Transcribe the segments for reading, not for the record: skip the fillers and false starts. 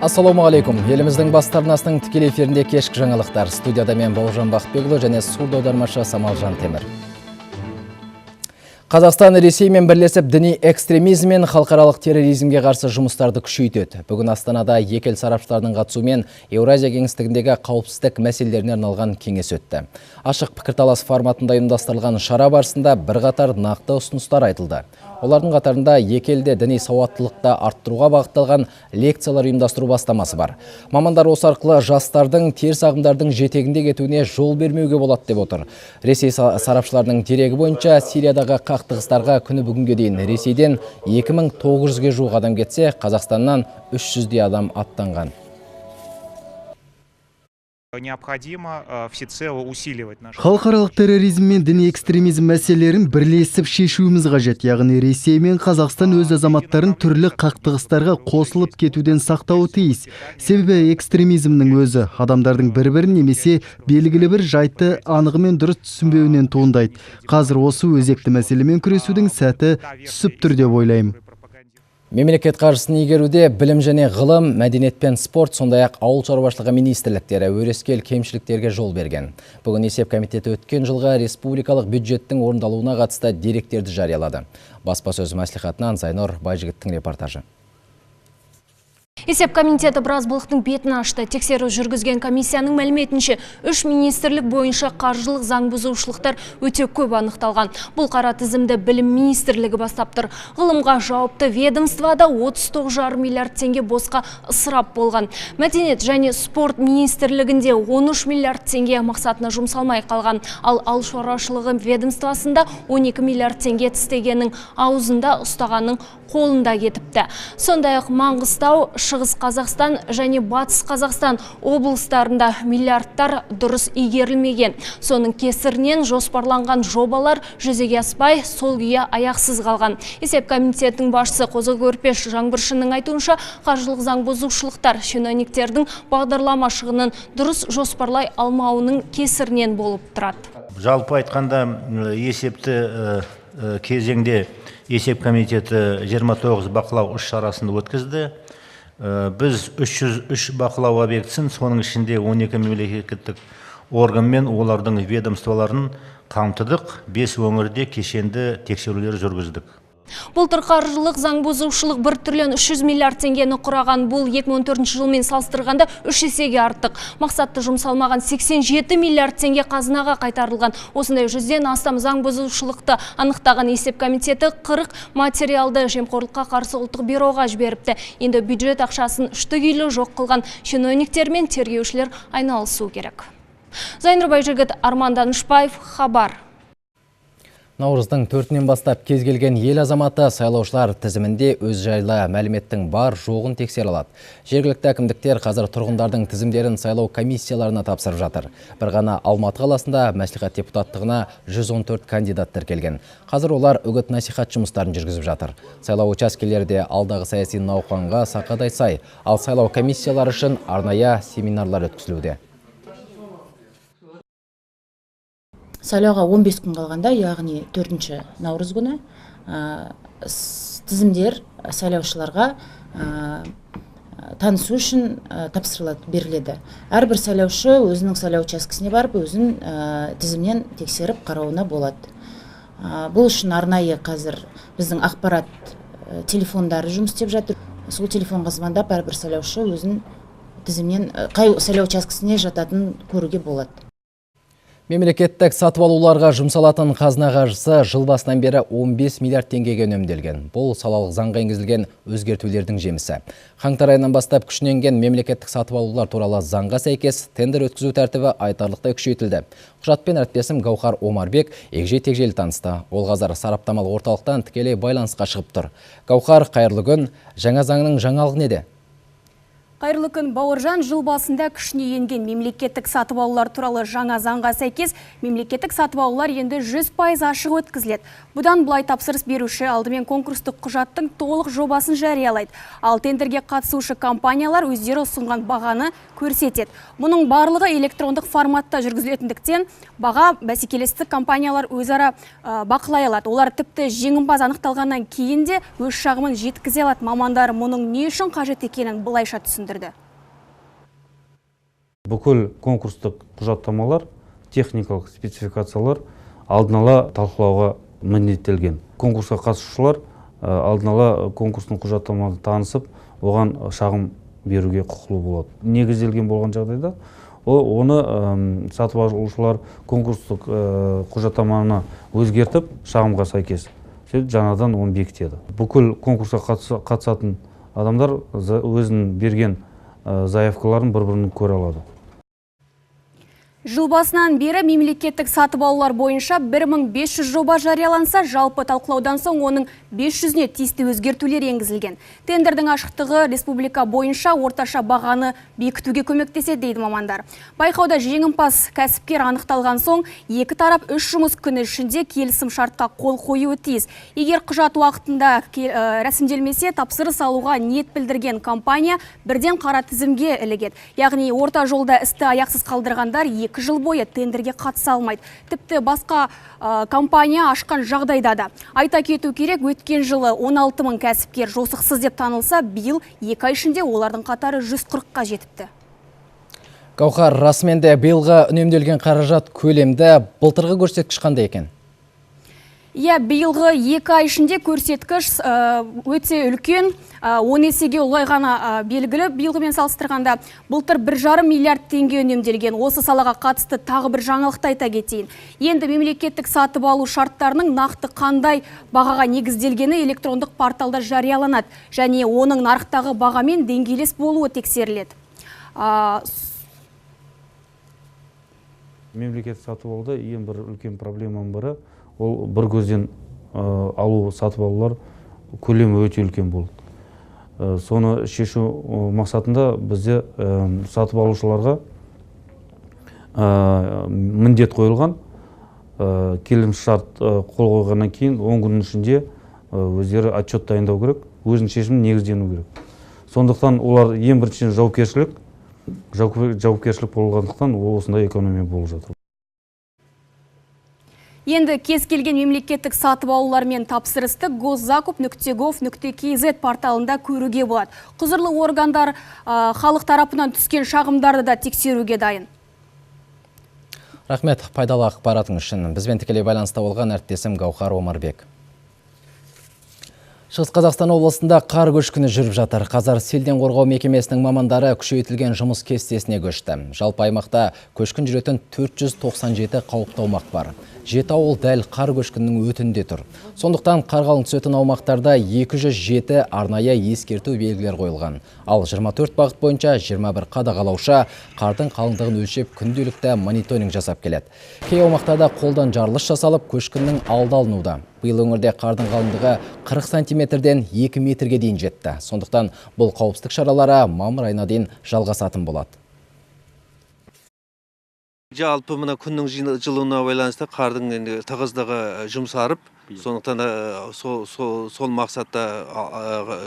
Ассалаумағалейкум. Еліміздің басты арнасының тікелей эфирінде кешкі жаңалықтар. Студияда мен, Бауыржан Бақытбекұлы, және сурдоаудармашы Самалжан Темір. Қазақстан Ресеймен бірлесіп діни экстремизм мен халықаралық терроризмге қарсы жұмыстарды күшейтеді. Бүгін Астанада екі ел сарапшыларының қатысуымен Еуразия кеңістігіндегі қауіпсіздік мәселелеріне арналған кеңес өтті. Ашық пікірталас форматында ұйымдастырылған шара барысында бірқатар нақты ұсыныстар айтылды. Олардың қатарында екі елде діни сауаттылықты арттыруға бағытталған лекциялар ұйымдастыру бастамасы бар. Мамандар осы арқылы жастардың теріс ағымдардың жетегінде кетуіне жол бермеуге болады деп отыр. Ресей сарапшыларының дерегі бойынша, Сириядағы қақтығыстарға күні бүгінге дейін Ресейден 2900-ге жуық адам кетсе, Қазақстаннан 300-дей адам аттанған. Необходимо всецело усиливать наш Халықаралық терроризм мен діни экстремизм мәселелерін бірлесіп шешуіміз қажет. Яғни Ресей мен Қазақстан өз азаматтарын түрлі қақтығыстарға қосылып кетуден сақтауы тиіс. Себебі экстремизмнің өзі адамдардың бір-бірін немесе белгілі бір жайтты анығымен дұрыс түсінбеуінен туындайды. Қазір осы өзекті мәселемен күресудің сәті түсіп тұр деп ойлаймын. Мемлекет қаржысын игеруде білім және ғылым, мәдениет пен спорт, сондай-ақ ауыл шаруашылығы министрліктері өрескел кемшіліктерге жол берген. Бүгін есеп комитеті өткен жылғы республикалық бюджеттің орындалуына қатысты деректерді жариялады. Баспасөз мәслихатынан Зайнұр Байжігіттің репортажы. Есеп комитеті біраз былықтың бетін ашты. Тексеру жүргізген комиссияның мәліметінше, үш министрлік бойынша қаржылық заң бұзушылықтар өте көп анықталған. Бұл қара тізімді білім министрлігі бастап тұр. Ғылымға жауапты ведомствода 39,5 миллиард теңге босқа ысырап болған. Мәдениет және спорт министрлігінде 13 миллиард теңге мақсатына жұмсалмай қалған. Ал ауыл шаруашылығы ведомствосында 12 миллиард теңге тістегеннің аузында, ұстағанның қолында кетіпті. Сондай-ақ Маңғыстау, Шығыс Қазақстан және Батыс Қазақстан облыстарында миллиардтар дұрыс игерілмеген. Соның кесірінен жоспарланған жобалар жүзеге аспай, сол күйі аяқсыз қалған. Есеп комитетінің басшысы Қозы Көрпеш Жаңбыршинның айтуынша, қаржылық заң бұзушылықтар шенеуніктердің бағдарлама шығынын дұрыс жоспарлай алмауының кесірінен болып тұрады. Жалпы айтқанда, есепті кезеңде есеп комитеті 29 бақылау іс шарасын өткізді. Біз 303 бақылау объектісін, соның ішінде 12 мемлекеттік орган мен олардың ведомстволарын қамтыдық, 5 өңірде кешенді тексерулер жүргіздік. Былтыр қаржылық заң бұзушылық 1 триллион 300 миллиард теңгені құраған. Бұл 2014 жылмен салыстырғанда үш есеге артық. Мақсатты жұмсалмаған 87 миллиард теңге қазынаға қайтарылған. Осындай 100-ден астам заң бұзушылықты анықтаған есеп комитеті 40 материалды жемқорлыққа қарсы ұлттық бюроға жіберіпті. Енді бюджет ақшасын үшті-күйлі жоқ қылған шенеуніктер мен тергеушілер айналысу керек. Зайнұр Байжігіт, Арман Данышбаев, Хабар. Наурыздың 4-інен бастап кез келген ел азаматы сайлаушылар тізімінде өз жайлы мәліметтің бар жоғын тексере алады. Жергілікті әкімдіктер қазір тұрғындардың тізімдерін сайлау комиссияларына тапсырып жатыр. Бір ғана Алматы қаласында мәслихат депутаттығына 114 кандидат тіркелген. Қазір олар үгіт насихат жұмыстарын жүргізіп жатыр. Сайлау учаскелері де алдағы саяси науқанға сақадай сай, ал сайлау комиссиялары үшін арнайы семинарлар өткізілуде. Сайлауға 15 күн қалғанда, яғни 4 наурыз күні, тізімдер сайлаушыларға танысу үшін тапсырылады, беріледі. Әрбір сайлаушы өзінің сайлау учаскесіне барып, өзін тізімнен тексеріп қарауына болады. Бұл үшін арнайы қазір біздің ақпарат телефондары жұмыс істеп жатыр. Сол телефонға звондап, әрбір сайлаушы өзін тізімнен қай сайлау учаскесіне жататынын көруге болады. Мемлекеттік сатып алуларға жұмсалатын қазына қаржысы жыл басынан бері 15 миллиард теңгеге үнемделген. Бұл салалық заңға енгізілген өзгертулердің жемісі. Қаңтар айынан бастап күшіне енген мемлекеттік сатып алулар туралы заңға сәйкес тендер өткізу тәртібі айтарлықтай күшейтілді. Құжатпен әріптесім Гаухар Омарбек егжей-тегжейлі танысты. Ол қазір сараптамалық орталықтан тікелей байланысқа шығып тұр. Гаухар, қайырлы күн. Жаңа заңның жаңалығы неде? Қайырлы күн, Бауыржан. Жыл басында күшіне енген мемлекеттік сатып алулар туралы жаңа заңға сәйкес мемлекеттік сатып алулар енді 100% ашық өткізіледі. Бұдан былай тапсырыс беруші алдымен конкурстық құжаттың толық жобасын жариялайды. Ал тендерге қатысушы компаниялар өздері ұсынған бағаны көрсетеді. Мұның барлығы электрондық форматта жүргізілетіндіктен баға бәсекелестік компаниялар өзара бақылай алады. Олар тіпті жеңімпаз анықталғаннан кейін де өз шағымын жеткізе алады. Мамандар мұның не үшін қажет екенін былайша түсіндірді. түсіндірді. Бүкіл конкурстық құжаттамалар, техникалық спецификациялар алдын ала талқылауға міндеттелген. Конкурсқа қатысушылар алдын ала конкурстың құжаттамаларын танысып, оған шағым беруге құқылы болады. Негізделген болған жағдайда оны сатып алушылар конкурстық құжаттаманы өзгертіп, шағымға сәйкес жаңадан оны бекітеді. Бүкіл конкурсқа қатысатын адамдар өзінің берген заявкаларын бір-бірін көре алады. Жыл басынан бері мемлекеттік сатып алулар бойынша 1500 жоба жарияланса, жалпы талқылаудан соң оның 500-не тиісті өзгертулер енгізілген. Тендердің ашықтығы республика бойынша орташа бағаны бекітуге көмектеседі, дейді мамандар. Байқауда жеңімпаз кәсіпкер анықталған соң, екі тарап 3 жұмыс күні ішінде келісім шартқа қол қоюы тиіс. Егер құжат уақытында рәсімделмесе, тапсырыс алуға ниет білдірген компания бірден қара тізімге ілігеді. Яғни орта жолда істі аяқсыз қалдырғандар 2 жыл бойы тендерге қатыса алмайды. Тіпті басқа компания ашқан жағдайда да. Айта кету керек, өткен жылы 16 мың кәсіпкер жосықсыз деп танылса, биыл 2 ай ішінде олардың қатары 140-қа жетіпті. Гауһар, расымен де биылғы үнемделген қаражат көлемді, былтырғы көрсеткіш қандай екен? Иә, биылғы 2 ай ішінде көрсеткіш өте үлкен, 10 есеге ұлғайғаны белгілі. Биылғымен салыстырғанда былтыр 1,5 миллиард теңге үнемделген. Осы салаға қатысты тағы бір жаңалықты айта кетейін. Енді мемлекеттік сатып алу шарттарының нақты қандай бағаға негізделгені электрондық порталда жарияланады және оның нарықтағы бағамен деңгейлес болуы тексеріледі. Мемлекеттік сатып алуда ең бір үлкен проблеманың бірі ол бір көзден алу, сатып алулар көлемі өте үлкен болды. Соны шешу мақсатында бізде сатып алушыларға міндет қойылған. Келісімшарт қол қойғаннан кейін 10 күннің ішінде өздері отчет дайындау керек, өзінің шешімін негіздену керек. Сондықтан олар ең біріншіден жауапкершілік болғандықтан осындай экономия болып жатыр. Енді кез келген мемлекеттік сатып алулар мен тапсырысты госзакуп.gov.kz порталында көруге болады. Құзырлы органдар халық тарапынан түскен шағымдарды да тексеруге дайын. Рахмет, пайдалы ақпаратың үшін. Бізбен тікелей байланыста болған әріптесім Гауһар Омарбек. Шығыс Қазақстан облысында қар көшкіні жүріп жатыр. Қазір селден қорғау мекемесінің мамандары күшейтілген жұмыс кестесіне көшті. Жалпы аймақта көшкін жүретін 497 қауіпті аумақ бар. 7 ауыл дәл қар көшкінінің өтінде тұр. Сондықтан қар қалың түсетін аумақтарда 207 арнайы ескерту белгілер қойылған. Ал 24 бағыт бойынша 21 қадағалаушы қардың қалыңдығын өлшеп күнделікті мониторинг жасап келеді. Кей аумақтарда қолдан жарылыс жасалып, көшкіннің алды алынуда. Биыл өңірде қардың қалыңдығы 40 сантиметрден 2 метрге дейін жетті. Сондықтан бұл қауіпсіздік шаралары мамыр айына дейін жалғасатын болады. Жалпы мына күннің жылуына байланысты қардың енді тығыздығы жұмсарып, сондықтан сол мақсатта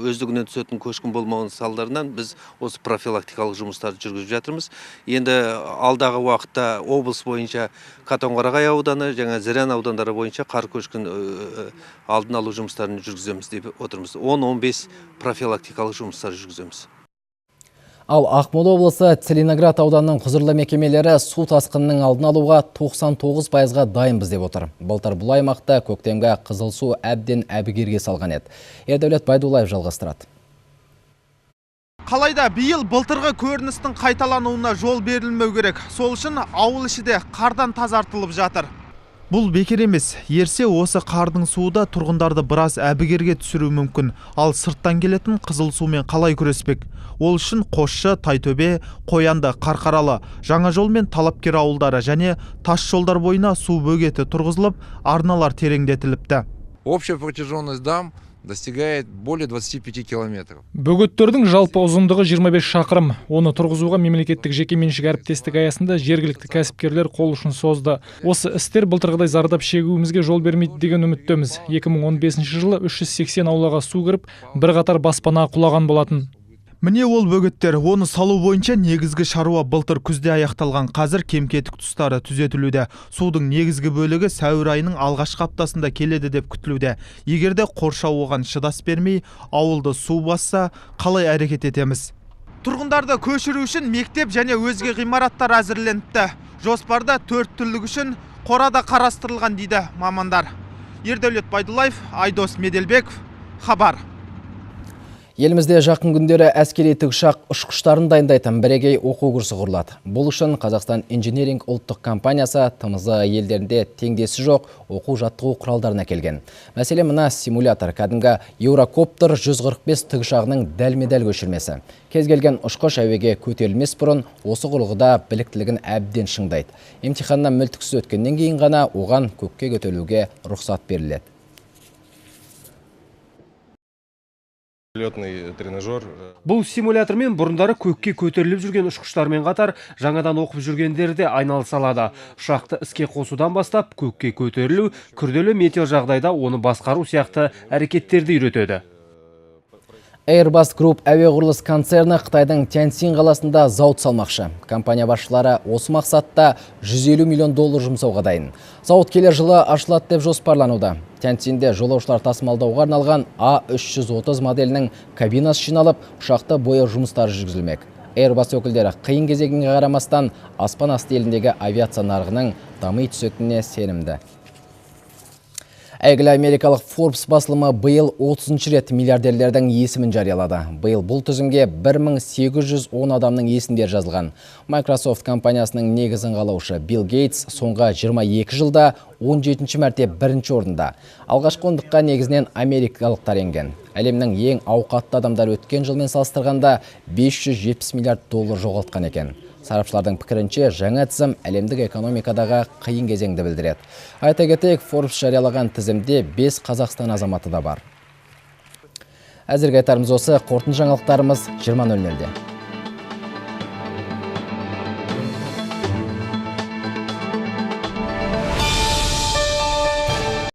өздігінен түсетін көшкін болмауының салдарынан біз осы профилактикалық жұмыстарды жүргізіп жатырмыз. Енді алдағы уақытта облыс бойынша Катонқарағай ауданы, жаңа Зырян аудандары бойынша қар көшкін алдын алу жұмыстарын жүргіземіз деп отырмыз. 10-15 профилактикалық жұмыстар жүргіземіз. Ал Ақмола облысы Целиноград ауданының құзырлы мекемелері су тасқынының алдын алуға 99%-ға дайынбыз деп отыр. Былтыр бұл аймақта көктемгі қызыл су әбден әбігерге салған еді. Ердәулет Байдуллаев жалғастырады. Қалайда биыл былтырғы көріністің қайталануына жол берілмеу керек. Сол үшін ауыл іші де қардан тазартылып жатыр. Бұл бекер емес. Ерсе осы қардың суы да тұрғындарды біраз әбігерге түсіруі мүмкін. Ал сырттан келетін қызыл сумен қалай күреспек? Ол үшін Қосшы, Тайтөбе, Қоянды, Қарқаралы, Жаңажол мен Талапкер ауылдары және тас жолдар бойына су бөгеті тұрғызылып, арналар тереңдетіліпті. Общая протяженность дам достигает более 25 километров. Бөгеттердің жалпы ұзындығы 25 шақырым. Оны тұрғызуға мемлекеттік жекеменшік әріптестік аясында жергілікті кәсіпкерлер қол ұшын созды. Осы істер былтырғыдай зардап шегуімізге жол бермейді деген үміттеміз. 2015 жылы 380 аулаға су кіріп, бірқатар баспана құлаған болатын. Міне ол бөгеттер. Оны салу бойынша негізгі шаруа былтыр күзде аяқталған. Қазір кем-кетік тұстары түзетілуде. Судың негізгі бөлігі сәуір айының алғашқы аптасында келеді деп күтілуде. Егер де қоршау оған шыдас бермей, ауылды су басса, қалай әрекет етеміз? Тұрғындарды көшіру үшін мектеп және өзге ғимараттар әзірленіпті. Жоспарда 4 түлік үшін қора да қарастырылған дейді мамандар. Ердәулет Байдуллаев, Айдос Меделбеков, Хабар. Елімізде жақын күндері әскери тікұшақ ұшқыштарын дайындайтын бірегей оқу курсы құрылады. Бұл үшін Қазақстан инжиниринг ұлттық компаниясы ТМЗ елдерінде теңдесі жоқ оқу жаттығу құралдарын әкелген. Мәселен, мына симулятор кәдімгі Еврокоптер 145 тікұшағының дәлме-дәл көшірмесі. Кез келген ұшқыш әуеге көтерілмес бұрын осы құрылғыда біліктілігін әбден шыңдайды. Емтиханнан мүлтіксіз өткеннен кейін ғана оған көкке көтерілуге рұқсат беріледі. Летный тренажер. Бұл симулятормен бұрындары көкке көтеріліп жүрген ұшқыштармен қатар жаңадан оқып жүргендер де айналыса алады. Ұшақты іске қосудан бастап көкке көтерілу, күрделі метеожағдайда оны басқару сияқты әрекеттерді үйретеді. Airbus Group әуе құрылыс концерні Қытайдың Тяньцзинь қаласында зауыт салмақшы. Компания басшылары осы мақсатта 150 миллион доллар жұмсауға дайын. Зауыт келер жылы ашылады деп жоспарлануда. Тяньцзиньде жолаушылар тасымалдауға арналған А330 моделінің кабинасы жиналып, ұшақты бояу жұмыстары жүргізілмек. Airbus өкілдері қиын кезеңге қарамастан аспан асты еліндегі авиация нарығының дами түсетініне сенімді. Әйгілі америкалық Forbes басылымы биыл 30 рет миллиардерлердің есімін жариялады. Биыл бұл тізімге 1810 адамның есімдері жазылған. Microsoft компаниясының негізін қалаушы Билл Гейтс соңғы 22 жылда 17 мәрте бірінші орында. Алғашқы ондыққа негізінен америкалықтар енген. Әлемнің ең ауқатты адамдары өткен жылмен салыстырғанда 570 миллиард доллар жоғалтқан екен. Сарапшылардың пікірінше, жаңа тізім әлемдік экономикадағы қиын кезеңді білдіреді. Айта кетейік, Forbes жариялаған тізімде 5 Қазақстан азаматы да бар. Әзірге айтарымыз осы, қорытынды жаңалықтарымыз 20:00-де.